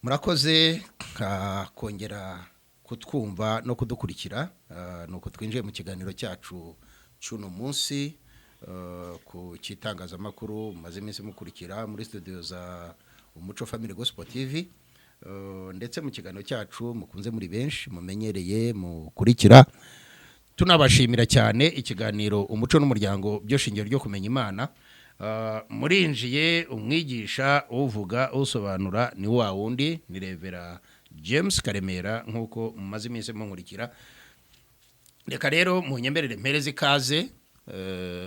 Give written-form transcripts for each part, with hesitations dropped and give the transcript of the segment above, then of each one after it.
Murakoze kongera kutwumva no kudukurikira. Nuko twinjiye mu kiganiro cyacu cy'uno munsi ku cy'itangazamakuru mumaze iminsi mukurikira muri studio za Umuco Family Gospel TV, ndetse mu kiganiro cyacu mukunze muri benshi mumenyereye mukurikira, tunabashimira cyane, ikiganiro Umuco n'Umuryango byo shingiro ryo kumenya Imana. Murinjiye, umwigisha uvuga usobanura ni wa wundi, ni Reverend James Karemera, nk'uko mumaze iminsi munkurikira. Reka rero munyemerere mpereze ikaze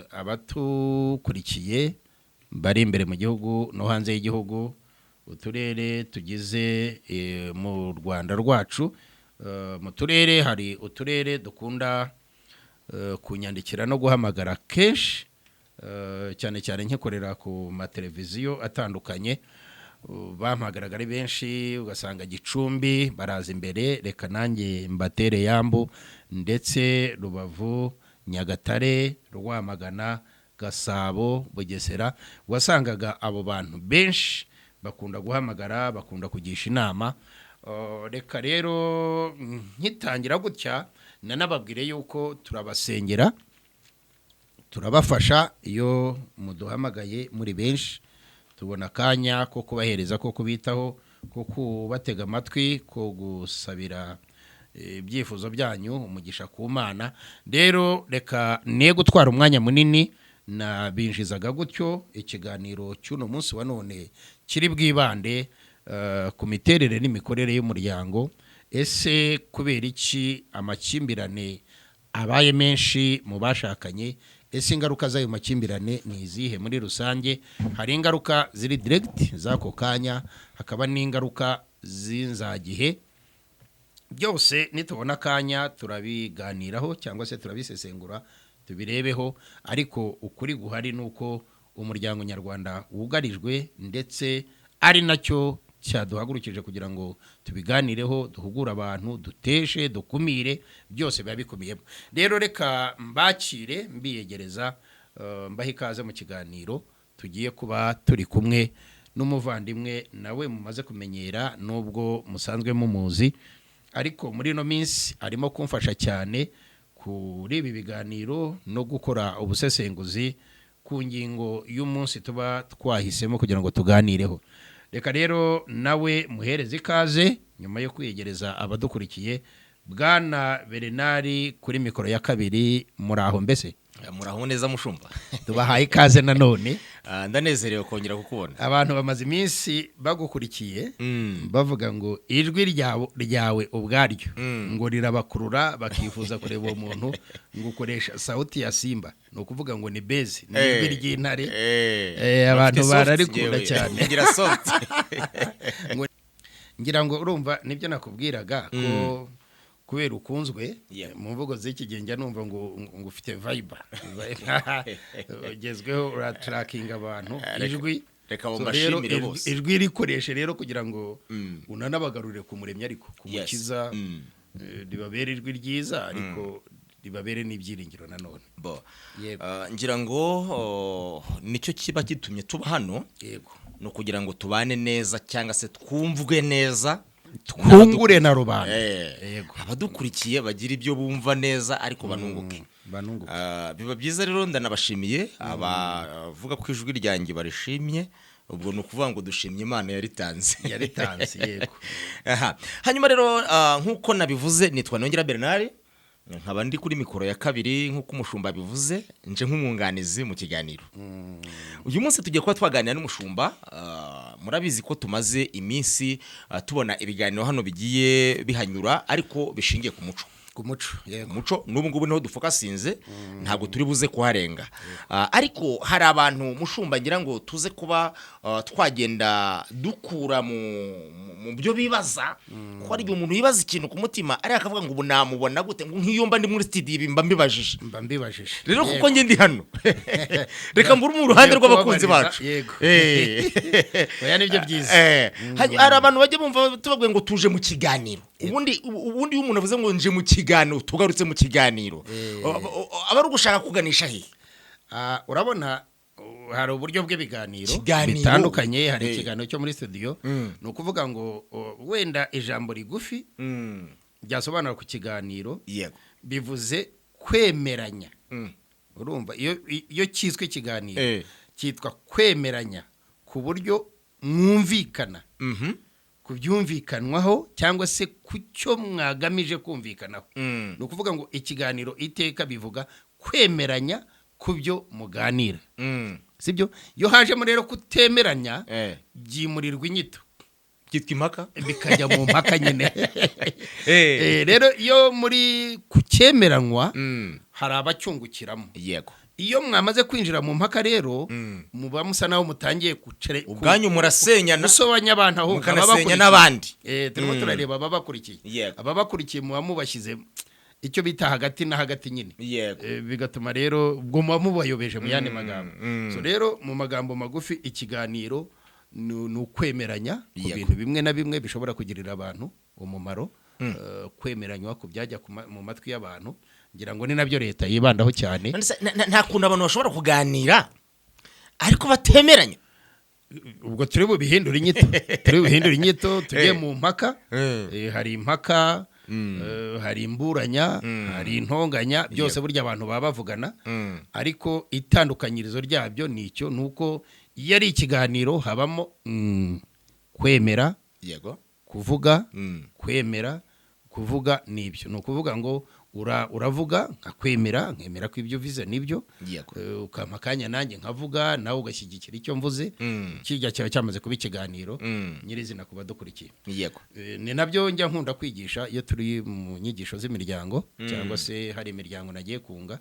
abatukurikiye bari imbere mu gihugu no hanze y'igihugu, uturere tugize mu Rwanda rwacu. Mu turere hari uturere dukunda kunyandikira no guhamagara kenshi, cyane cyane nkikorera ku mateleviziyo atandukanye. Bampamagaraga ari benshi, ugasanga Gicumbi baraza imbere, reka nanjye mbatere yambu, ndetse Rubavu, Nyagatare, Rwamagana, Gasabo, Bugesera. Wasangaga abo bantu benshi bakunda guhamagara, bakunda kugisha inama. Reka rero nkitangira gutya nanababwire yuko turabasengera, turabafasha. Iyo muduhamagaye muri benshi, tubona akanya ko kubahereza, ko kubitaho, ko kubatega amatwi, ko gusabira ibyifuzo byanyu umugisha ku Mana. Rero reka ne gutwara umwanya munini, nabinjizaga gutyo. Ikiganiro cy'uno munsi wa none kiri bwibande ku miterere n'imikorere y'umuryango. Ese kubera iki amakimbirane abaye menshi mu bashakanye? Ese ingaruka z'ayo makimbirane ni izihe muri rusange? Hari ingaruka ziri direct z'ako kanya, hakaba n'ingaruka z'inzagihe. Byose nitubona akanya turabiganiraho cyangwa se turabisesengura tubirebeho. Ariko ukuri guhari ni uko umuryango nyarwanda wugarijwe, ndetse ari nacyo cyaduhagurukije kugira ngo tubiganireho, duhugure abantu, duteshe, dukumire, byose biba bikomeyemo. Rero reka mbakire, mbiyegereza, mbahe ikaze mu kiganiro tugiye kuba turi kumwe n'umuvandimwe nawe mumaze kumenyera, nubwo musanzwe mumuzi, ariko muri ino minsi arimo kumfasha cyane kuri ibi biganiro no gukora ubusesenguzi ku ngingo y'umunsi tuba twahisemo kugira ngo tuganireho. Reka rero nawe muhereze ikaze nyuma yo kwiyegereza abadukurikiye. Bwana Bernard kuri mikoro ya kabiri, muri aho mbese? Muraho neza, mushumba. Tubahaye ikaze nanone. Ndanezerewe kongera kukubona. Abantu bamaze iminsi bagukurikiye bavuga ngo ijwi ryawe ubwaryo ngo rirabakurura, bakifuza kureba uwo muntu, ngo ukoresha sauti ya simba, ni ukuvuga ngo ni bass, ni ijwi ry'intare. Abantu Bafite soft. Bararikunda Njyewe. cyane. Ngira soft. Ngira ngo urumva nibyo nakubwiraga ko kubera ukunzwe mu mvugo z'iki gihe, njya numva ngo ufite vibe ugezweho, uratarakinga abantu ijwi. Reka So rero mbashimire bose. Ijwi rikoreshe rero kugira ngo unanabagarurire ku Muremyi, ariko ku Mukiza. Ribabere ijwi ryiza, ariko ribabere n'ibyiringiro nanone. Bo. Yego. Ngira ngo nicyo kiba gitumye tuba hano, ni ukugira ngo tubane neza cyangwa se twumvwe neza, twungure na rubanda. Abadukurikiye bagira ibyo bumva neza, ariko banunguke. Banunguke. Biba byiza rero, ndanabashimiye abavuga ko ijwi ryanjye barishimye. Ubwo ni ukuvuga ngo dushimye Imana yaritanze. Yaritanze, yego. Aha. Hanyuma rero nk'uko nabivuze, nitwa Nongera Bernard, nkaba ndi kuri mikoro ya kabiri nk'uko umushumba abivuze, nje nk'umwunganizi mu kiganiro. Uyu munsi tugiye kuba twaganira n'umushumba. Murabizi ko tumaze iminsi tubona ibiganiro hano bigiye bihanyura, ariko bishingiye ku muco. Ku muco, yego. Umuco n'ubu ngubu niho dufokasinze, ntabwo turi buze kuharenga. Ariko hari abantu, mushumba, ngira ngo tuze kuba twagenda dukura mu byo bibaza, kuko hari igihe umuntu yibaza ikintu ku mutima, ariko akavuga ngo ubu namubona gute, ngo nk'iyo mba ndi muri studio ibi mba mbibajije. Mba mbibajije. Rero kuko njye ndi hano, reka mbure mu ruhande Ngiye rw'abakunzi kubabariza, bacu. Yego. Oya, nibyo byiza. Hari abantu bajya bumva tubabwiye ngo tuje mu kiganiro. Ubundi iyo umuntu avuze ngo nje mu kiganiro, tugarutse mu kiganiro, aba ari ugushaka kuganisha he? Urabona Hari uburyo bw'ibiganiro Ikiganiro. bitandukanye. Hari ikiganiro cyo muri studio. Ni ukuvuga ngo wenda ijambo rigufi ryasobanura ku kiganiro, bivuze kwemeranya. Urumva, iyo cyiswe ikiganiro, cyitwa kwemeranya ku buryo mwumvikana ku byumvikanwaho cyangwa se ku cyo mwagamije kumvikanaho. Ni ukuvuga ngo ikiganiro iteka bivuga kwemeranya ku byo muganira, sibyo? Iyo hajemo rero kutemeranya, byimurirwa inyito. Byitwa impaka. Bikajya mu mpaka nyine. Rero iyo muri kucyemeranywa, hari abacyungukiramo. Iyo mwamaze kwinjira mu mpaka rero, muba musa naho mutangiye Ubwanyu murasenyana. gusobanya abantu, aho Mukanasenya ababakurikiye. n'abandi. Turimo turareba ababakurikiye. Ababakurikiye muba mubashyize icyo bita hagati na hagati nyine. Bigatuma rero ubwo muba mubayobeje mu yandi magambo. So rero, mu magambo magufi, ikiganiro ni ukwemeranya ku bintu bimwe na bimwe bishobora kugirira abantu umumaro, kwemeranywa ku byajya mu matwi y'abantu. Ngira ngo ni nabyo leta yibandaho cyane. None se, nta kuntu abantu bashobora kuganira ariko batemeranya? Ubwo turi bubihindure inyito, tujye mu mpaka. Hari impaka, hari imburanya, hari intonganya, byose burya abantu baba bavugana, ariko itandukanyirizo ryabyo ni icyo, ni uko iyo ari ikiganiro habamo kwemera, kuvuga, kwemera, kuvuga. Nibyo, ni ukuvuga ngo uravuga nkakwemera, nkemera ko ibyo uvuze nibyo. Ukampa akanya nanjye nkavuga, nawe ugashyigikira icyo mvuze. Kijya kiba cyamaze kuba ikiganiro nyirizina ku badukurikiye. Ni nabyo njya nkunda kwigisha iyo turi mu nyigisho z'imiryango, cyangwa se hari imiryango nagiye kunga.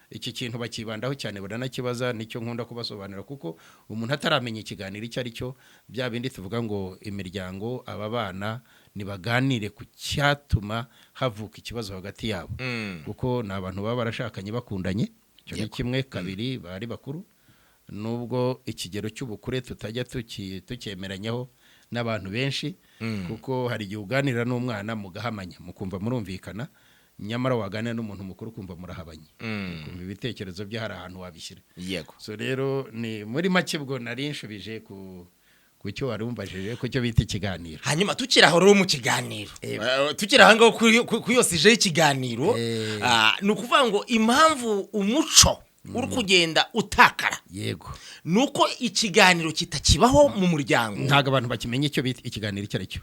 Iki kintu bakibandaho cyane, baranakibaza, nicyo nkunda kubasobanurira, kuko umuntu ataramenya ikiganiro icyo ari cyo, bya bindi tuvuga ngo imiryango, aba bana nibaganire ku cyatuma havuka ikibazo hagati yabo, kuko ni abantu baba barashakanye bakundanye, icyo ni kimwe. Kabiri, bari bakuru, nubwo ikigero cy'ubukure tutajya tucyemeranyaho n'abantu benshi, kuko hari igihe uganira n'umwana mugahamanya, mukumva murumvikana, nyamara waganira n'umuntu mukuru ukumva murahabanye, ukumva ibitekerezo bye hari ahantu wabishyira. So rero, ni muri make ubwo nari nshubije ku cyo wari umbajije, ku cyo bita ikiganiro. Hanyuma tukiri aho rero mu kiganiro, tukiri aho ngaho kuri iyo sujet y'ikiganiro, ni ukuvuga ngo impamvu umuco uri kugenda utakara ni uko ikiganiro kitakibaho mu muryango. Ntabwo abantu bakimenya icyo bita ikiganiro icyo ari cyo.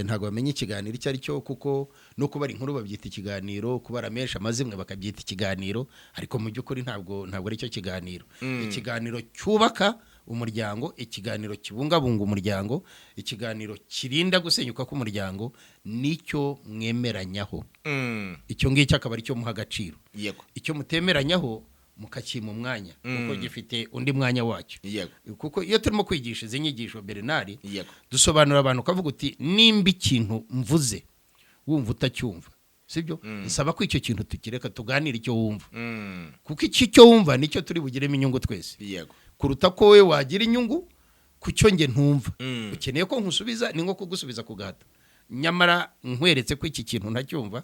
Ntabwo bamenya ikiganiro icyo ari cyo, kuko no kubara inkuru babyita ikiganiro, kubara menshi amazimwe bakabyita ikiganiro, ariko mu by'ukuri ntabwo ari cyo kiganiro. Ikiganiro cyubaka umuryango, ikiganiro kibungabunga umuryango, ikiganiro kirinda gusenyuka k'umuryango, nicyo mwemeranyaho. Icyo ngicyo akaba ari cyo muha agaciro. Icyo mutemeranyaho mukakima umwanya, kuko gifite undi mwanya wacyo. Kuko iyo turimo kwigisha izi nyigisho, Bernard, dusobanurira abantu, ukavuga uti: "Nimba ikintu mvuze wumva utacyumva, sibyo, nsaba ko icyo kintu tukireka, tuganire icyo wumva, kuko iki cyo wumva nicyo turi bugiremo inyungu twese, kuruta ko wowe wagira inyungu ku cyo nge ntumva." Ukeneye ko nkusubiza, ni nko kugusubiza ku gahato, nyamara nkweretse ko iki kintu ntacyumva,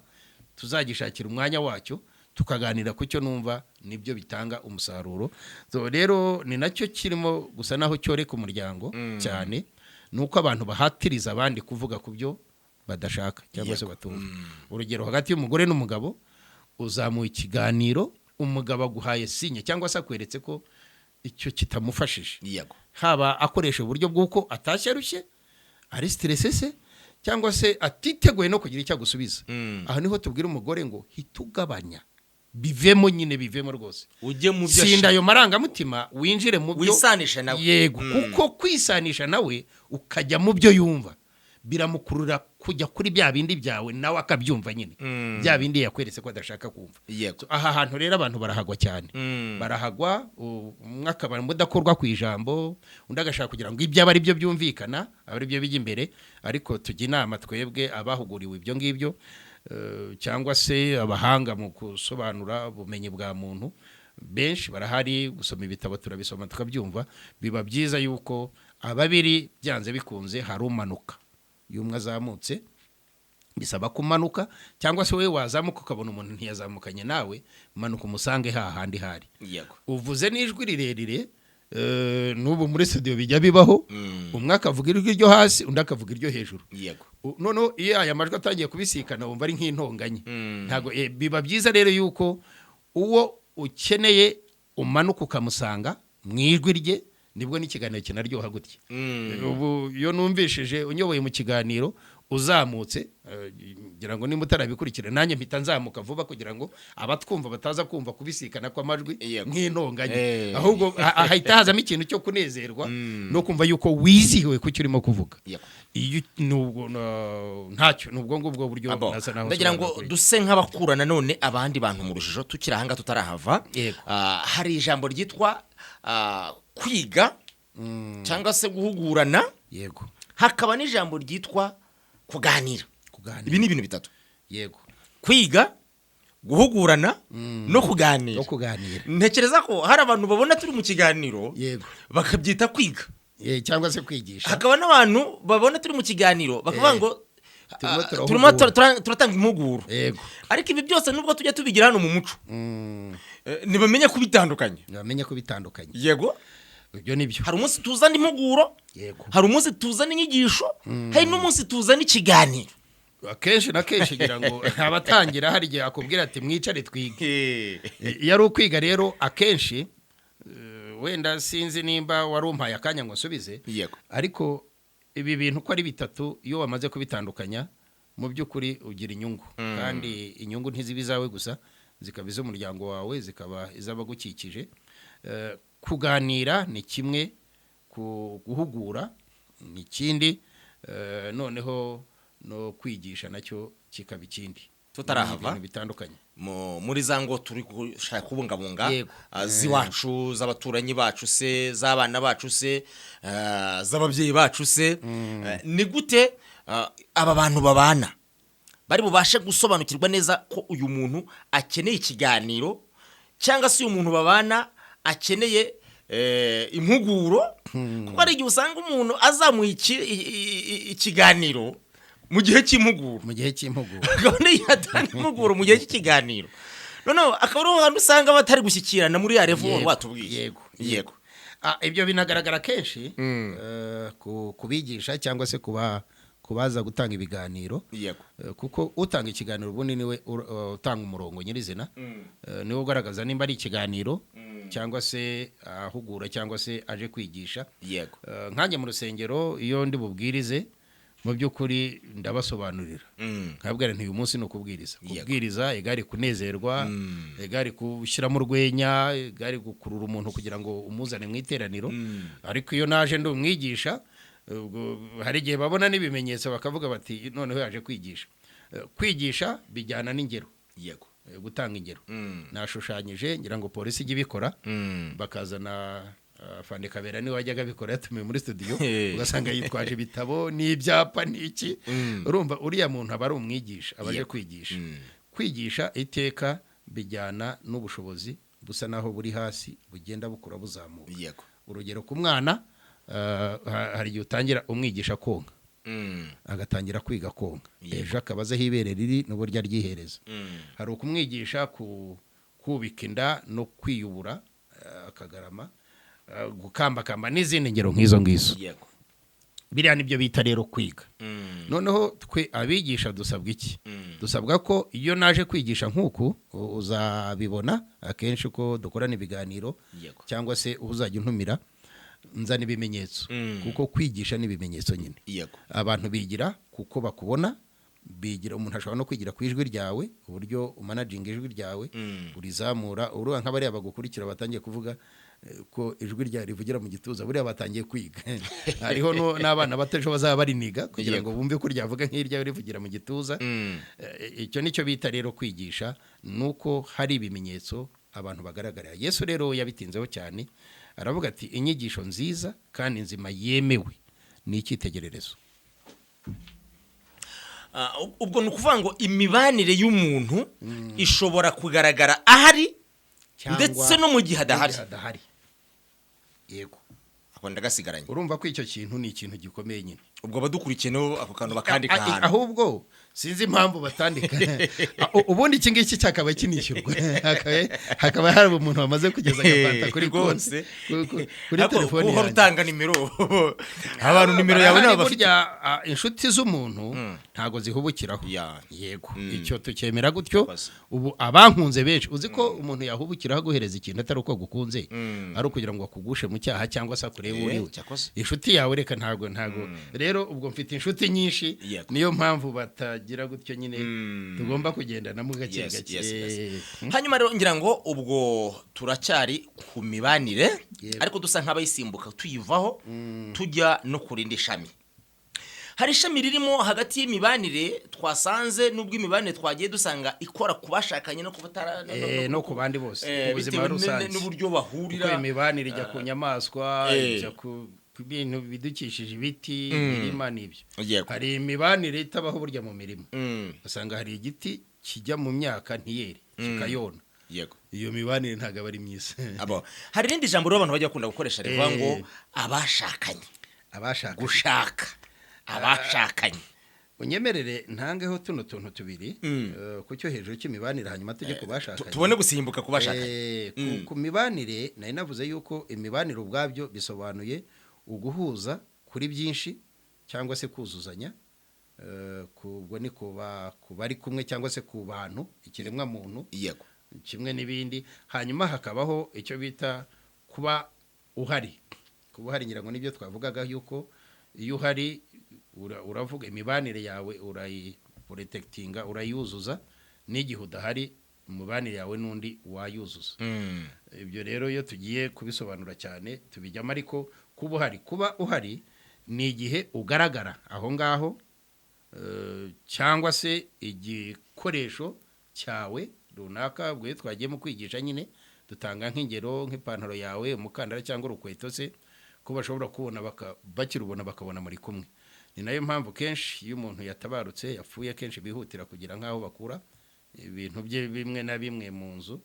tuzagishakira umwanya wacyo, tukaganira ku cyo numva, nibyo bitanga umusaruro. So rero ni nacyo kirimo gusa naho cyoreka umuryango cyane, ni uko abantu bahatiriza abandi kuvuga ku byo badashaka cyangwa se batumva. Urugero, hagati y'umugore n'umugabo, uzamuye ikiganiro, umugabo aguhaye signe cyangwa se akweretse ko icyo kitamufashije, haba akoresha uburyo bw'uko atashye arushye, ari stressé se, cyangwa se atiteguye no kugira icyo agusubiza. Aho niho tubwira umugore ngo: "Hita ugabanya, bivemo nyine, bivemo rwose." Ujye mu byo Sinda ayo marangamutima, winjire mu byo Wisanisha nawe. Yego, kuko kwisanisha nawe ukajya mu byo yumva biramukurura kujya kuri bya bindi byawe, nawe akabyumva nyine, bya bindi yakweretse ko adashaka kumva. So, aha hantu rero abantu barahagwa cyane. Barahagwa, umwe akaba mudakorwa ku ijambo, undi agashaka kugira ngo ibyo abe ari byo byumvikana, abe ari byo bijya imbere. Ariko tujya inama twebwe abahuguriwe ibyo ngibyo, cyangwa se abahanga mu gusobanura ubumenyi bwa muntu, benshi barahari, gusoma ibitabo turabisoma tukabyumva. Biba byiza yuko ababiri byanze bikunze hari umanuka. Iyo umwe azamutse bisaba kumanuka, cyangwa se wowe wazamuka ukabona umuntu ntiyazamukanye nawe, manuka umusange hahandi hari. Uvuze n'ijwi rirerire. N'ubu muri studio bijya bibaho, umwe akavuga ijwi ryo hasi, undi akavuga iryo hejuru. Noneho iyo aya majwi atangiye kubisikana, wumva ari nk'intonganya. Ntabwo biba byiza rero yuko uwo ukeneye umanuka ukamusanga mu ijwi rye, nibwo n'ikiganiro kinaryoha gutya. Ubu iyo numvishije unyoboye mu kiganiro uzamutse, ngira ngo nimba utarabikurikira, nanjye mpita nzamuka vuba kugira ngo abatwumva bataza kumva kubisikana kw'amajwi nk'intonganya. Ahubwo hahita hazamo ikintu cyo kunezerwa no kumva yuko wizihiwe ku cyo urimo kuvuga. Iyo nubwo ntacyo, nubwo ngubwo buryo Abo, nasa naho ndagira ngo nsobanura kuri- duse nk'abakura nanone abandi bantu mu rujijo tukiri ahangaha tutarahava. Yego. Hari ijambo ryitwa kwiga cyangwa se guhugurana, hakaba n'ijambo ryitwa kuganira. Kuganira. Ibi ni ibintu bitatu: kwiga, guhugurana no kuganira. No kuganira. Ntekereza ko hari abantu babona turi mu kiganiro bakabyita kwiga, Cyangwa se kwigisha. Hakaba n'abantu babona turi mu kiganiro bakavuga ngo Turimo turahugura. Turimo turatanga impuguro. Ariko ibi byose, nubwo tujya tubigira hano mu muco, ntibamenye kubitandukanya. Bamenye ko bitandukanye. Ibyo ni byo. Hari umunsi tuzana impuguro, hari umunsi tuzana inyigisho, hari n'umunsi tuzana ikiganiro. Akenshi na kenshi ngira ngo abatangira hari igihe akubwira ati: "Mwicare twige." Iyo ari ukwiga rero akenshi, wenda sinzi nimba wari umpaye akanya ngo nsubize, ariko ibi bintu uko ari bitatu, iyo wamaze kubitandukanya, mu by'ukuri ugira inyungu, kandi inyungu ntiziba izawe gusa, zikaba iz'umuryango wawe, zikaba iz'abagukikije. Kuganira ni kimwe, guhugura ni ikindi, noneho no kwigisha nacyo kikaba ikindi. Tutarahava. Ni ibintu bitandukanye. Muri za ngo turi gushaka kubungabunga z'iwacu, z'abaturanyi bacu se, z'abana bacu se, z'ababyeyi bacu se, ni gute aba bantu babana bari bubashe gusobanukirwa neza ko uyu muntu akeneye ikiganiro, cyangwa se uyu muntu babana akeneye impuguro? Kuko hari igihe usanga umuntu azamuye ikiganiro mu gihe cy'impuguro. Mu gihe cy'impuguro. Gahunda yatanga impuguro mu gihe cy'ikiganiro, noneho akaba ariho hantu usanga batari gushyikirana muri ya level watubwiye. Yego. Ibyo binagaragara kenshi ku bigisha cyangwa se kubaza gutanga ibiganiro. Kuko utanga ikiganiro ubundi niwe utanga umurongo nyirizina. Niwe ugaragaza nimba ari ikiganiro cyangwa se ahugura cyangwa se aje kwigisha. Nkanjye mu rusengero, iyo ndi bubwirize, mu by'ukuri ndabasobanurira, nkabwira nti: "Uyu munsi ni ukubwiriza." Kubwiriza igari kunezerwa, igari gushyiramo urwenya, igari gukurura umuntu kugira ngo umuzane mu iteraniro. Ariko iyo naje ndi umwigisha, ubwo hari igihe babona n'ibimenyetso bakavuga bati: "Noneho yaje kwigisha." Kwigisha bijyana n'ingero. Gutanga ingero. Nashushanyije, ngira ngo polisi ijya ibikora, bakazana Afande Kabera, niwe wajyaga abikora, yatumiwe muri studio, ugasanga yitwaje ibitabo n'ibyapa n'iki. Urumva uriya muntu aba ari umwigisha, aba aje kwigisha. Kwigisha iteka bijyana n'ubushobozi busa naho buri hasi, bugenda bukura buzamuka. Urugero, ku mwana, hari igihe utangira umwigisha konka, agatangira kwiga konka, ejo akaba azi aho ibere riri n'uburyo aryihereza. Hari ukumwigisha kubika inda no kwiyubura, akagarama, gukambakamba n'izindi ngero nk'izo ngizo. Biriya nibyo bita rero kwiga. Noneho twe abigisha dusabwa iki? Dusabwa ko iyo naje kwigisha nk'uku, uzabibona akenshi ko dukorana ibiganiro cyangwa se uzajya untumira, nzana ibimenyetso, kuko kwigisha ni ibimenyetso nyine. Abantu bigira kuko bakubona, bigira, umuntu ashobora no kwigira ku ijwi ryawe, uburyo umanaginga ijwi ryawe, urizamura. Urumva nk'abariya bagukurikira batangiye kuvuga ko ijwi ryawe rivugira mu gituza, buriya batangiye kwiga. Hariho n'abana bato ejo bazaba bariniga kugira ngo bumve ko ryavuga nk'iryawe rivugira mu gituza. Icyo nicyo bita rero kwigisha, nuko hari ibimenyetso abantu bagaragarira. Yesu rero yabitinzeho cyane, aravuga ati: "Inyigisho nziza kandi nzima yemewe ni icyitegererezo." Ubwo ni ukuvuga ngo imibanire y'umuntu ishobora kugaragara ahari Cyangwa ndetse no mu gihe adahari. Mu gihe adahari, yego. Ako ndagasigaranye. Urumva ko icyo kintu ni ikintu gikomeye nyine. Ubwo abadukurikiye nabo ako kantu bakandika ahantu. Ahubwo sinzi impamvu batandika. Ubundi iki ngiki cyakaba kinishyurwa, hakaba hari umuntu wamaze kugeza agafanta kuri konti, kuri Ariko telefoni uhora yanjye. Utanga nimero abantu, nimero yawe Barahari. nabo bafite. Burya inshuti z'umuntu ntago zihubukiraho. Yego, icyo tukemera gutyo. Yakoze. Ubu abankunze benshi, uzi ko umuntu yahubukiraho aguhereza ikintu atari uko agukunze, ari ukugira ngo akugushe mu cyaha cyangwa se akurebe uriwe. Cyakoze. Inshuti yawe reka, ntago rero ubwo mfite inshuti nyinshi, niyo mpamvu batagira gutyo nyine, tugomba kugendanamo gake gake. Hanyuma rero ngira ngo ubwo turacyari ku mibanire, ariko dusa nk'abayisimbuka tuyivaho tujya no ku rindi shami. Hari ishami ririmo hagati y'imibanire twasanze, nubwo imibanire twagiye dusanga ikora ku bashakanye no ku batara No ku bandi bose, ku buzima bitewe rusange, n'uburyo kuko bahurira. Imibanire ijya ku nyamaswa, ijya ku bintu bidukikije, ibiti, imirima n'ibyo. Hari imibanire itabaho burya mu mirima. Usanga hari igiti kijya mu myaka ntiyere, kikayona. Iyo mibanire ntabwo aba ari myiza. Abo hari irindi jambo rero abantu bajya bakunda gukoresha rivuga ngo abashakanye. Abashaka Gushaka, abashakanye. Unyemerere ntangeho tuno tuntu tubiri ku cyo hejuru cy'imibanire, hanyuma tujye ku bashakanye. Tubone gusimbuka ku bashakanye. Ku mibanire nari navuze yuko imibanire ubwabyo bisobanuye uguhuza kuri byinshi cyangwa se kuzuzanya. Ubwo ni ku bari kumwe cyangwa se ku bantu, ikiremwa muntu kimwe n'ibindi. Hanyuma hakabaho icyo bita kuba uhari. Kuba uhari ngira ngo nibyo twavugaga, yuko iyo uhari uravuga imibanire yawe urayiprotectinga, urayuzuza, n'igihe udahari imibanire yawe n'undi wayuzuza. Ibyo rero iyo tugiye kubisobanura cyane tubijyamo, ariko kuba uhari ni igihe ugaragara aho ngaho, cyangwa se igikoresho cyawe runaka. Ubwo iyo twagiye mu kwigisha nyine dutanga nk'ingero nk'ipantaro yawe, umukandara cyangwa urukweto se, ko bashobora kubona bakirubona bakabona muri kumwe. Ni nayo mpamvu kenshi iyo umuntu yatabarutse, yapfuye, kenshi bihutira kugira nk'aho bakura ibintu bye bimwe na bimwe mu nzu,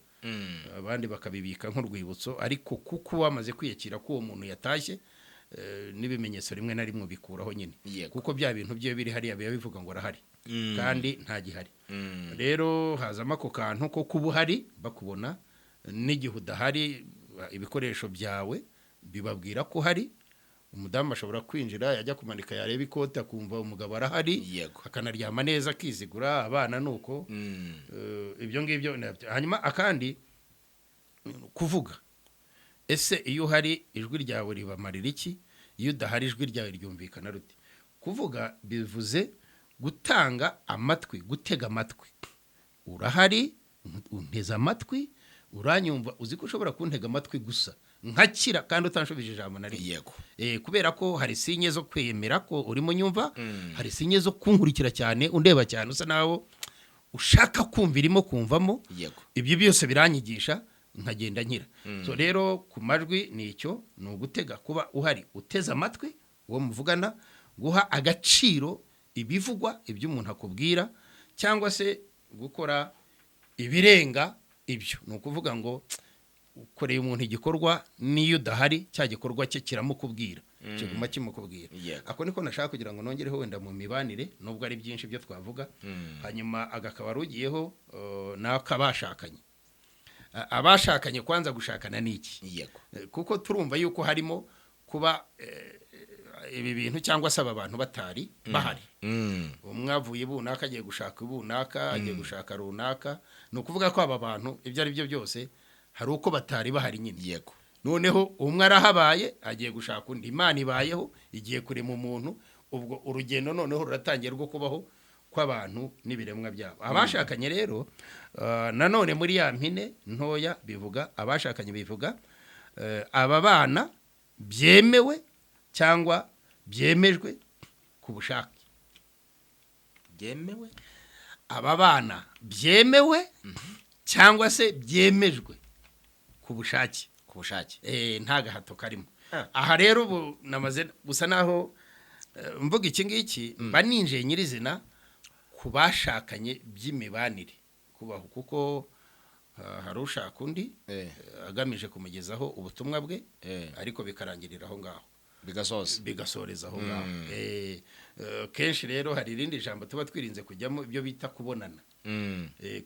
abandi bakabibika nk'urwibutso. Ariko kuko wamaze kwiyakira ko uwo muntu yatashye, n'ibimenyetso rimwe na rimwe ubikuraho nyine, kuko bya bintu bye biri hariya biba bivuga ngo arahari kandi nta gihari. Rero hazamo ako kantu ko kuba uhari bakubona, n'igihe udahari ibikoresho byawe bibabwira ko uhari. Umudamu ashobora kwinjira, yajya kumanika, yareba ikote akumva umugabo arahari, akanaryama neza akizigura, abana ni uko. Ibyo ngibyo nabyo. Hanyuma akandi, kuvuga: ese iyo uhari ijwi ryawe ribamarira iki? Iyo udahari ijwi ryawe ryumvikana rute? Kuvuga bivuze gutanga amatwi, gutega amatwi. Urahari, unteze amatwi, uranyumva. Uzi ko ushobora kuntega amatwi gusa nkakira kandi utanshubije ijambo na rimwe? Kubera ko hari signe zo kwemera ko urimo nyumva, hari signe zo kunkurikira cyane, undeba cyane, usa naho ushaka kumva irimo kumvamo. Ibyo byose biranyigisha nkagenda nkira. So rero ku majwi ni icyo, ni ugutega, kuba uhari uteze amatwi uwo muvugana, guha agaciro ibivugwa, ibyo umuntu akubwira, cyangwa se gukora ibirenga ibyo. Ni ukuvuga ngo ukoreye umuntu igikorwa, n'iyo udahari cya gikorwa cye kiramukubwira, kiguma kimukubwira. Ako niko nashaka kugira ngo nongereho wenda mu mibanire, nubwo ari byinshi byo twavuga. Hanyuma agakaba rugiyeho n'akabashakanye. Abashakanye kwanza gushakana ni iki? Kuko turumva yuko harimo kuba ibi bintu cyangwa se aba bantu batari bahari, umwe avuye bunaka agiye gushaka bunaka, agiye gushaka runaka, ni ukuvuga ko aba bantu ibyo ari byo byose hari uko batari bahari nyine. Noneho umwe arahabaye, agiye gushaka undi, Imana ibayeho, igiye kurema umuntu. Ubwo urugendo noneho ruratangiye rwo kubaho kw'abantu n'ibiremwa byabo. Abashakanye rero, nanone muri ya mpine ntoya bivuga abashakanye, bivuga aba bana byemewe cyangwa byemejwe ku bushake. Byemewe. Aba bana byemewe cyangwa se byemejwe ku bushake. Ku bushake. Nta gahato karimo. Ah. Aha rero ubu namaze gusa naho mvuga iki ngiki, mba ninjiye nyirizina ku bashakanye by'imibanire kubaho, kuko hari ushaka undi agamije kumugezaho ubutumwa bwe, ariko bikarangirira aho ngaho. Bigasoza. Bigasoreza aho ngaho. Kenshi rero hari irindi jambo tuba twirinze kujyamo, ibyo bita kubonana.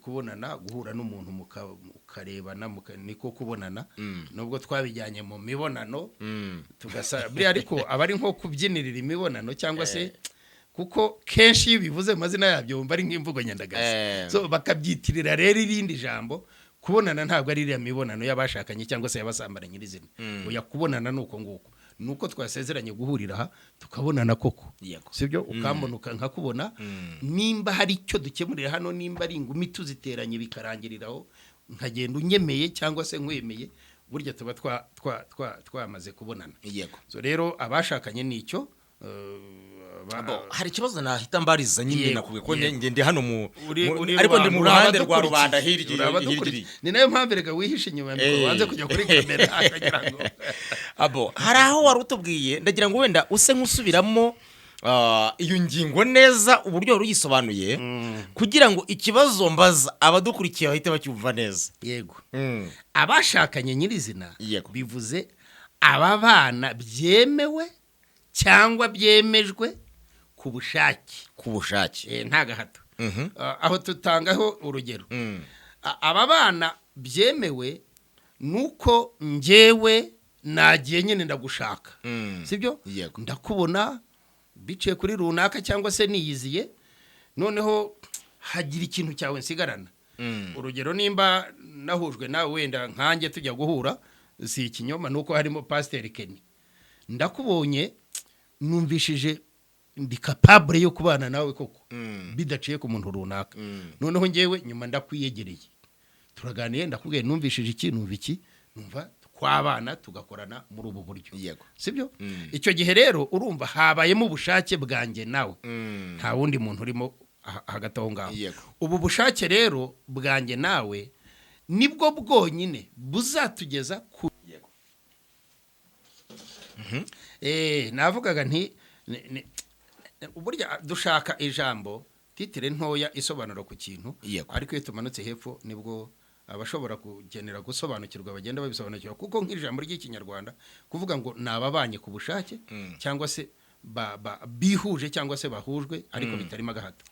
Kubonana, guhura n'umuntu mukarebana, niko kubonana, nubwo twabijyanye mu mibonano tugasa buriya, ariko aba ari nko kubyinirira imibonano, cyangwa se kuko kenshi iyo bivuze mu mazina yabyo wumva ari nk'imvugo nyandagazi. So bakabyitirira rero irindi jambo. Kubonana ntabwo ari iriya mibonano y'abashakanye cyangwa se y'abasambana nyirizina. Oya, kubonana ni uko nguko, ni uko twasezeranye guhurira aha tukabonana koko. Sibyo? Ukambona nkakubona, nimba hari icyo dukemurira hano, nimba ari ingumi tuziteranye bikarangiriraho, nkagenda unyemeye cyangwa se nkwemeye, burya tuba twamaze kubonana. So rero abashakanye nicyo Bo, hari ikibazo nahita mbariza nyine. Nakubwiye ko njye ndi hano mu ariko ndi rubanda, mu ruhande rwa abadukurikiye, rubanda hirya uri abadukurikiye. hirya. Ni nayo mpamvu erega wihishe inyuma ya mikoro, wanze kujya kuri kamera akagira ngo Abo hari aho wari utubwiye, ndagira ngo wenda use nk'usubiramo iyo ngingo neza uburyo wari uyisobanuye, kugira ngo ikibazo mbaza abadukurikiye bahite bacyumva neza. Yego, abashakanye nyirizina bivuze aba bana byemewe cyangwa byemejwe ku bushake. Ku bushake. Nta gahato. Aho tutangaho urugero. Aba bana byemewe nuko njyewe nagiye nyine ndagushaka, sibyo? Yego. Ndakubona biciye kuri runaka cyangwa se niyiziye, noneho hagira ikintu cyawe nsigarana. Urugero, nimba nahujwe nawe, wenda nkanjye tujya guhura, si ikinyoma nuko harimo Pasiteri Kenny, ndakubonye numvishije ndi capable yo kubana nawe koko bidaciye ku muntu runaka. Noneho ngewe nyuma ndakwiyegereye, turaganiye, ndakubwiye numvishije iki, numva iki, numva twabana tugakorana muri ubu buryo. Sibyo? Icyo gihe rero urumva habayemo ubushake bwanjye nawe, nta wundi muntu urimo hagati aho ngaho. Ubu bushake rero bwanjye nawe nibwo bwonyine buzatugeza ku navugaga nti burya dushaka ijambo titre ntoya isobanura ku kintu, ariko iyo tumanutse hepfo nibwo abashobora kugenera gusobanukirwa bagenda babisobanukirwa, kuko nk'ijambo ry'Ikinyarwanda kuvuga ngo ni ababanye ku bushake cyangwa se bihuje cyangwa se bahujwe ariko bitarimo agahato.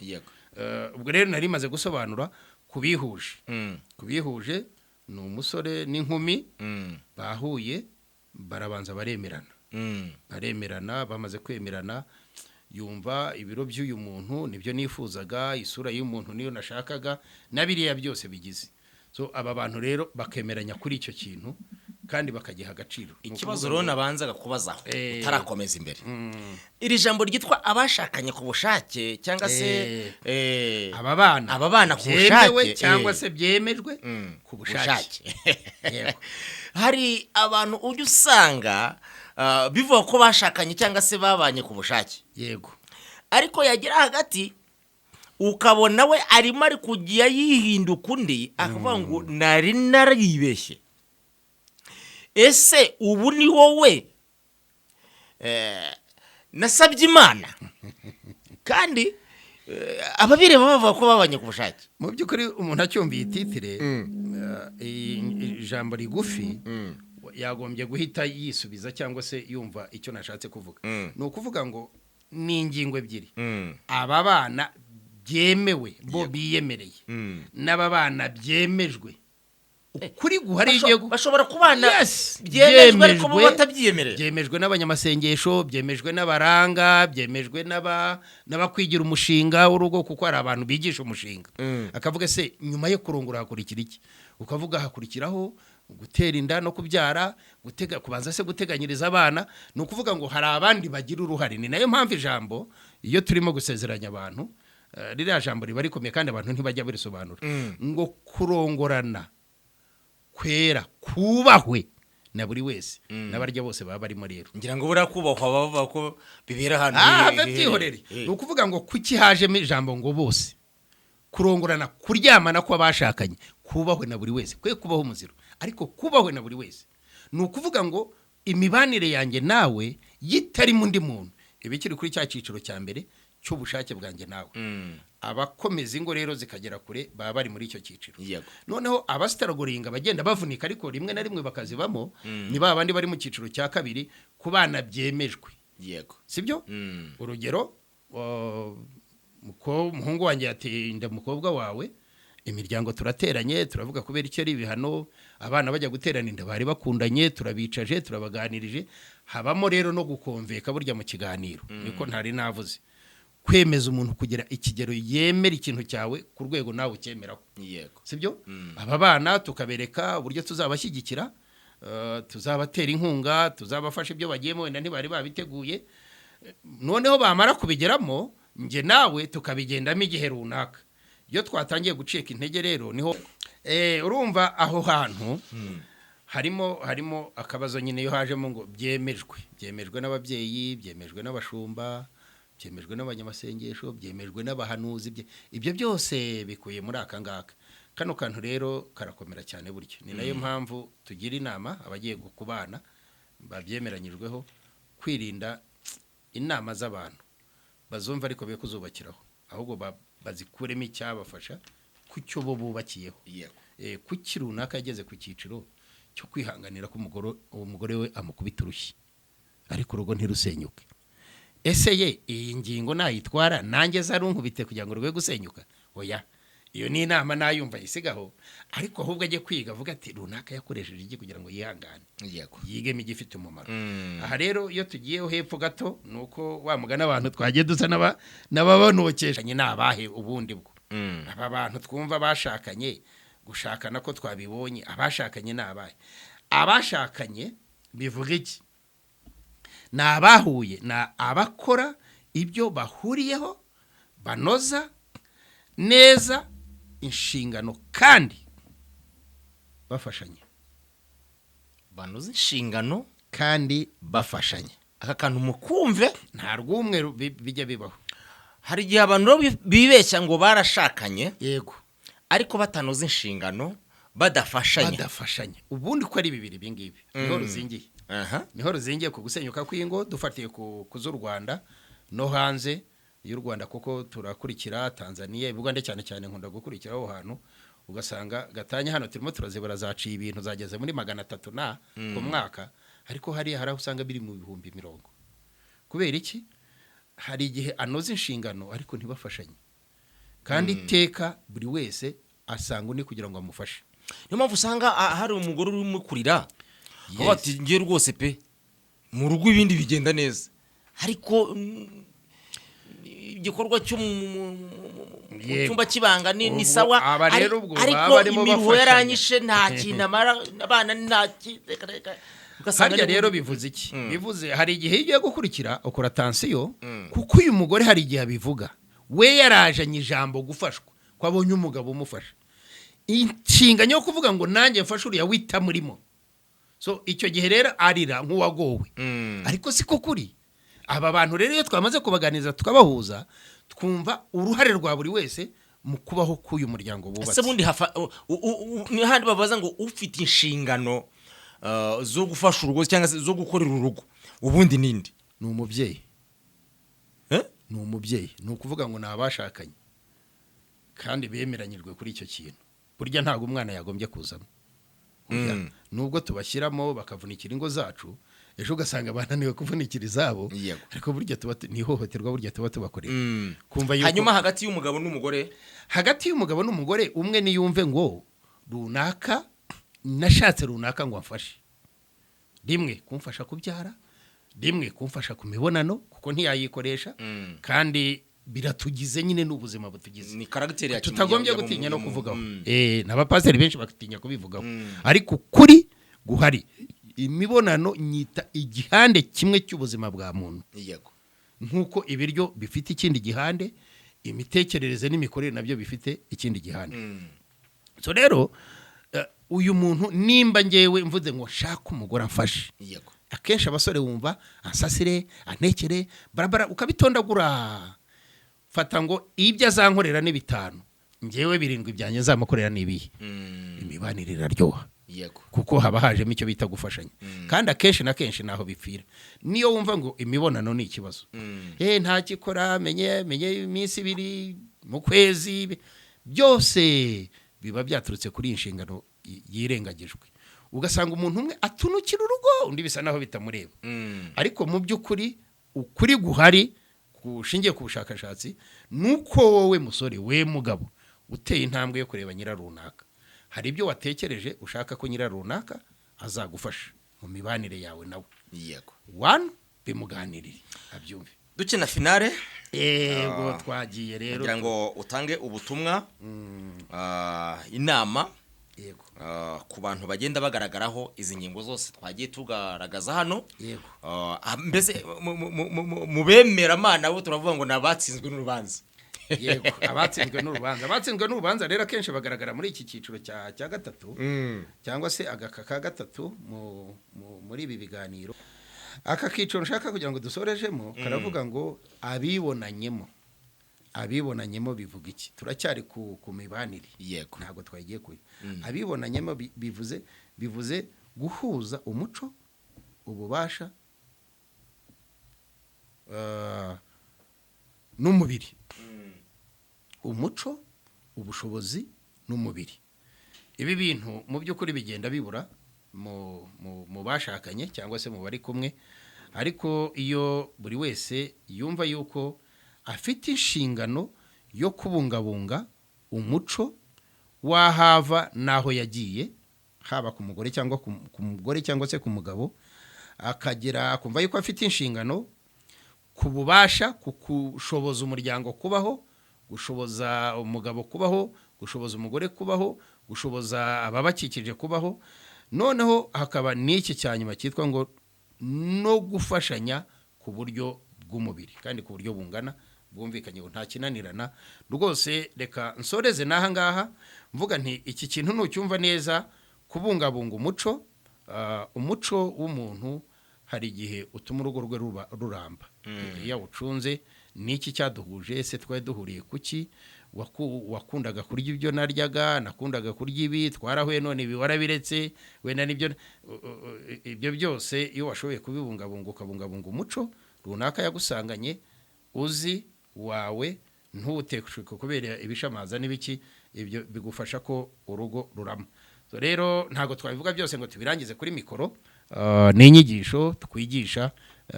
Ubwo rero nari maze gusobanura ku bihuje. Ku bihuje ni umusore n'inkumi bahuye, barabanza baremerana. Baremerana, bamaze kwemerana yumva ibiro by'uyu muntu nibyo nifuzaga, isura y'umuntu niyo nashakaga, na biriya byose bigize. So aba bantu rero bakemeranya kuri icyo kintu kandi bakagiha agaciro. Ni Ikibazo ukuvuga rero ngo- nabanzaga kubazaho utarakomeza imbere, iri jambo ryitwa abashakanye ku bushake cyangwa se aba bana aba bana ku byemewe bushake, cyangwa se byemejwe ku bushake. Yego. Hari abantu ujya usanga bivuga ko bashakanye cyangwa se babanye ku bushake, ariko yagera hagati ukabona we arimo ari kujya yihinduka undi, akavuga ngo nari naribeshye. Ese ubu ni wowe nasabye Imana? Kandi ababireba bavuga ko babanye ku bushake. Mu by'ukuri umuntu acyumviye titre, ijambo rigufi, yagombye guhita yisubiza cyangwa se yumva icyo nashatse kuvuga. Ni ukuvuga ngo ni ingingo ebyiri: aba bana byemewe bo biyemereye n'aba bana byemejwe. Ukuri guhari igiye Bashobora kubana Yes, byemejwe ariko bo byemejwe. batabyiyemerera. Byemejwe n'abanyamasengesho, byemejwe n'abaranga, byemejwe n'abakwigira umushinga w'urugo, kuko hari abantu bigisha umushinga. Akavuga se nyuma yo kurongora hakurikira iki? Ukavuga hakurikiraho gutera inda no kubyara, gutega, kubanza se guteganyiriza abana. Ni ukuvuga ngo hari abandi bagira uruhare. Ni nayo mpamvu ijambo iyo turimo gusezeranya abantu, ririya jambo riba rikomeye kandi abantu ntibajya barisobanura, ngo kurongorana kwera kubahwe na buri wese, n'abarya bose baba barimo rero. Ngira ngo buriya kubahwa bavuga ko bibera ahantu Have byihorere. Ni ukuvuga ngo kuki hajemo ijambo ngo bose? Kurongorana, kuryamana kw'abashakanye kubahwe na buri wese, kwe kubaho umuziro ariko kubahwe na buri wese. Ni ukuvuga ngo imibanire yanjye nawe yitarimo undi muntu iba ikiri kuri cya cyiciro cya mbere. cy'ubushake bwanjye nawe. Abakomeza ingo rero zikagera kure baba bari muri icyo cyiciro. Noneho abasitaragoringa bagenda bavunika, ariko rimwe na rimwe bakazibamo, ni ba bandi bari mu cyiciro cya kabiri, ku bana byemejwe. Sibyo? Urugero, umuhungu wanjye yateye inda umukobwa wawe, imiryango turateranye, turavuga kubera icyo ari ibihano, abana bajya guterana inda bari bakundanye, turabicaje, turabaganirije, habamo rero no gukomveka burya mu kiganiro, niko ntari navuze, kwemeza umuntu kugira ikigero yemera ikintu cyawe ku rwego nawe ukemeraho. Sibyo? Aba bana tukabereka uburyo tuzabashyigikira, tuzabatera inkunga, tuzabafasha ibyo bagiyemo wenda ntibari babiteguye. Noneho bamara kubigeramo, njye nawe tukabigendamo igihe runaka. Iyo twatangiye gucika intege rero niho urumva aho hantu harimo akabazo nyine. Iyo hajemo ngo byemejwe n'ababyeyi, byemejwe n'abashumba, byemejwe n'abanyamasengesho, byemejwe n'abahanuzi, ibyo byose bikuye muri aka ngaka. Kano kantu rero karakomera cyane burya. Ni nayo mpamvu tugira inama abagiye kubana babyemeranyijweho kwirinda inama z'abantu, bazumva ariko be kuzubakiraho, ahubwo bazikuremo icyabafasha ku cyo bo bubakiyeho. Kuki runaka yageze ku cyiciro cyo kwihanganira ko umugore we amukubita urushyi ariko urugo ntirusenyuke? Ese ye iyi ngingo nayitwara nanjye zarunkubite kugira ngo rwe gusenyuka? Oya, iyo ni inama nayumva yisigaho, ariko ahubwo ajye kwiga avuga ati runaka yakoresheje iki kugira ngo yihangane, yigemo igifite umumaro. Aha rero iyo tugiyeho hepfo gato, ni uko wa mugani abantu twagiye dusa n'ababanokeshanye ni abahe ubundi bwo? Aba bantu twumva bashakanye, gushakana ko twabibonye, abashakanye ni abahe? Abashakanye bivuga iki? Ni abahuye, ni abakora ibyo bahuriyeho, banoza neza inshingano kandi bafashanya. Banoza inshingano kandi bafashanya. Aka kantu mukumve. Nta rw'umwe bijya bibaho. Hari igihe abantu bibeshya ngo barashakanye, ariko batanoza inshingano, badafashanya. Ubundi ko ari bibiri ibi ngibi niho ruzingiye. Niho ruzingiye ku gusenyuka kw'ingo, dufatiye ku z'u Rwanda no hanze y'u Rwanda, kuko turakurikira Tanzania, Uganda cyane cyane nkunda gukurikira aho hantu, ugasanga gatanya hano turimo turazibura zaciye ibintu zageze muri 300 na ku mwaka, ariko hariya hari aho usanga biri mu 50,000. Kubera iki? Hari igihe anoza inshingano ariko ntibafashanye, kandi iteka buri wese asanga undi kugira ngo amufashe. Niyo mpamvu usanga hari umugore urimo kurira ati ngiye rwose pe mu rugo ibindi bigenda neza, ariko igikorwa cyo mu cyumba cy'ibanga ni sawa, ariko imiruho yaranyishe, nta kintu amara abana, nta kintu. Harya rero bivuze iki? Bivuze hari igihe iyo ugiye gukurikira ukora tansiyo, kuko uyu mugore hari igihe abivuga we yarajanye ijambo gufashwa ko abonye umugabo umufasha, inshingano yo kuvuga ngo nanjye mfashe uriya wita murimo. So icyo gihe rero arira nk'uwagowe, ariko siko kuri. Aba bantu rero iyo twamaze kubaganiriza tukabahuza, twumva uruhare rwa buri wese mu kubaho k'uyu muryango wubatse. Ese bundi ni handi babaza ngo ufite inshingano zo gufasha urugo cyangwa se zo gukorera urugo ubundi nindi? Ni umubyeyi. Ni umubyeyi, ni ukuvuga ngo ni abashakanye kandi bemeranyijwe kuri icyo kintu. Burya ntabwo umwana yagombye kuzamo, nubwo tubashyiramo bakavunikira ingo zacu, ejo ugasanga bananiwe kuvunikira izabo, ariko burya tuba ni ihohoterwa burya tuba tubakorera. Kumva yuko hanyuma hagati y'umugabo n'umugore, hagati y'umugabo n'umugore umwe niyumve ngo runaka nashatse runaka ngo amfashe, rimwe kumfasha kubyara, rimwe kumfasha ku mibonano kuko ntiyayikoresha, kandi biratugize nyine n'ubuzima butugize, ni karagiteri ya tutagombye gutinya no kuvugaho. N'abapasiteri benshi batinya kubivugaho, ariko kuri guhari imibonano nyita igihande kimwe cy'ubuzima bwa muntu. Nk'uko ibiryo bifite ikindi gihande, imitekerereze n'imikorere nabyo bifite ikindi gihande. So rero uyu muntu nimba ngewe mvuze ngo nshaka umugore amfashe, akenshi abasore wumva ansasire, antekere, barabara ukabitondagura, fata ngo ibyo azankorera ni 5, ngewe 7 byanjye nzamukorera ni ibihe? Imibanire iraryoha. Kuko haba hajemo icyo bita gufashanya, kandi akenshi na kenshi naho bipfira. Niyo wumva ngo imibonano ni ikibazo, ntakikora, menye menye iminsi 2 mu kwezi, byose biba byaturutse kuri iyi nshingano yirengagijwe. Ugasanga umuntu umwe atunukira urugo, undi bisa naho bitamureba. Ariko mu by'ukuri, ukuri guhari gushingiye ku bushakashatsi ni uko wowe musore, we mugabo uteye intambwe yo kureba nyirarunaka, hari ibyo watekereje ushaka ko nyirarunaka azagufasha mu mibanire yawe nawe. Wani bimuganirire abyumve. Dukina finale. Yego, twagiye rero. Kugira ngo utange ubutumwa, inama ku bantu bagenda bagaragaraho izi ngingo zose twagiye tugaragaza hano. Mbese mu bemeramana bo turavuga ngo ni abatsinzwe n'urubanza. Yego, abatsinzwe n'urubanza. Abatsinzwe n'urubanza rero akenshi bagaragara muri iki cyiciro cya gatatu, cyangwa se agaka ka gatatu muri ibi biganiro. Aka kiciro nshaka kugira ngo dusorejemo karavuga ngo abibonanyemo. Abibonanyemo bivuga iki? Turacyari ku mibanire. Ntabwo twagiye kure. Abibonanyemo bivuze guhuza umuco, ububasha n'umubiri. Umuco, ubushobozi n'umubiri, ibi bintu mu by'ukuri bigenda bibura mu bashakanye cyangwa se mu bari kumwe. Ariko iyo buri wese yumva yuko afite inshingano yo kubungabunga umuco w'ahava n'aho yagiye, haba ku mugore cyangwa ku mugore cyangwa se ku mugabo, akagera akumva yuko afite inshingano ku bubasha, ku gushoboza umuryango kubaho, gushoboza umugabo kubaho, gushoboza umugore kubaho, gushoboza ababakikije kubaho. Noneho hakaba n'iki cya nyuma cyitwa ngo no gufashanya ku buryo bw'umubiri, kandi ku buryo bungana, bwumvikanye, ngo nta kinanirana rwose. Reka nsoreze n'aha ngaha mvuga nti iki kintu nucyumva neza, kubungabunga umuco, umuco w'umuntu hari igihe utuma urugo rwe ruramba iyo awucunze. Niki cyaduhuje? Ese twari duhuriye kuki? Wakundaga kurya ibyo naryaga, nakundaga kurya ibi, twarahuye none ibi warabiretse. Wenda nibyo ibyo byose iyo washoboye kubibungabunga, ukabungabunga umuco runaka yagusanganye uzi wawe, ntuwutekeshuke kubera ibishamaza n'ibiki, ibyo bigufasha ko urugo rurama. So rero ntabwo twabivuga byose ngo tubirangize kuri mikoro. Ni inyigisho twigisha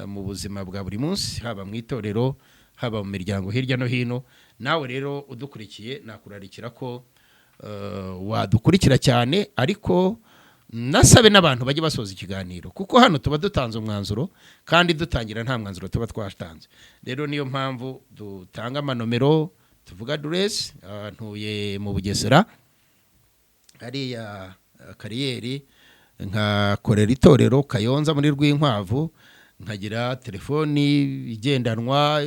mu buzima bwa buri munsi, haba mu itorero, haba mu miryango hirya no hino. Nawe rero udukurikiye, nakurarikira ko wadukurikira cyane, ariko nasabe n'abantu bajye basoza ikiganiro, kuko hano tuba dutanze umwanzuro kandi dutangira nta mwanzuro tuba twatanze. Rero niyo mpamvu dutanga amanomero, tuvuga aderesi. Ntuye mu Bugesera hariya kariyeri, nkakorera itorero Kayonza muri Rwinkwavu, nkagira telefoni igendanwa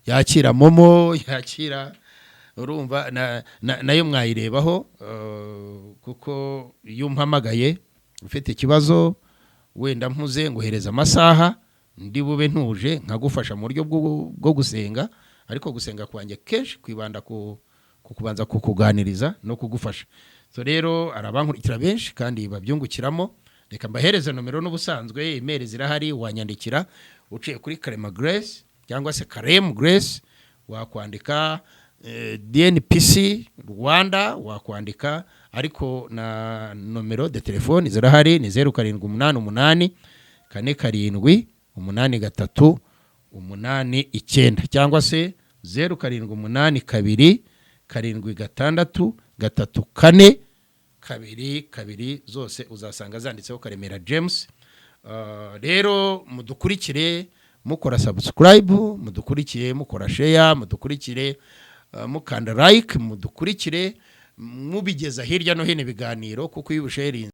yakira MoMo, yakira, urumva nayo mwayirebaho, kuko iyo umpamagaye ufite ikibazo, wenda mpuze, nguhereza amasaha ndi bube ntuje, nkagufasha mu buryo bwo gusenga. Ariko gusenga kwanjye kenshi kwibanda ku kubanza kukuganiriza no kugufasha. So rero arabankurikira benshi kandi babyungukiramo. Reka mbahereze nomero. N'ubusanzwe email zirahari, wanyandikira uciye kuri Karema Grace cyangwa se Karem Grace, wakwandika DNPC Rwanda wakwandika. Ariko na nomero de telefone zirahari, ni 0788478389, cyangwa se 0782763422. Zose uzasanga zanditseho Karemera James. Rero mudukurikire mukora subscribe, mudukurikire mukora share, mudukurikire mukanda like, mudukurikire mubigeza hirya no hino ibiganiro, kuko iyo ubisharinze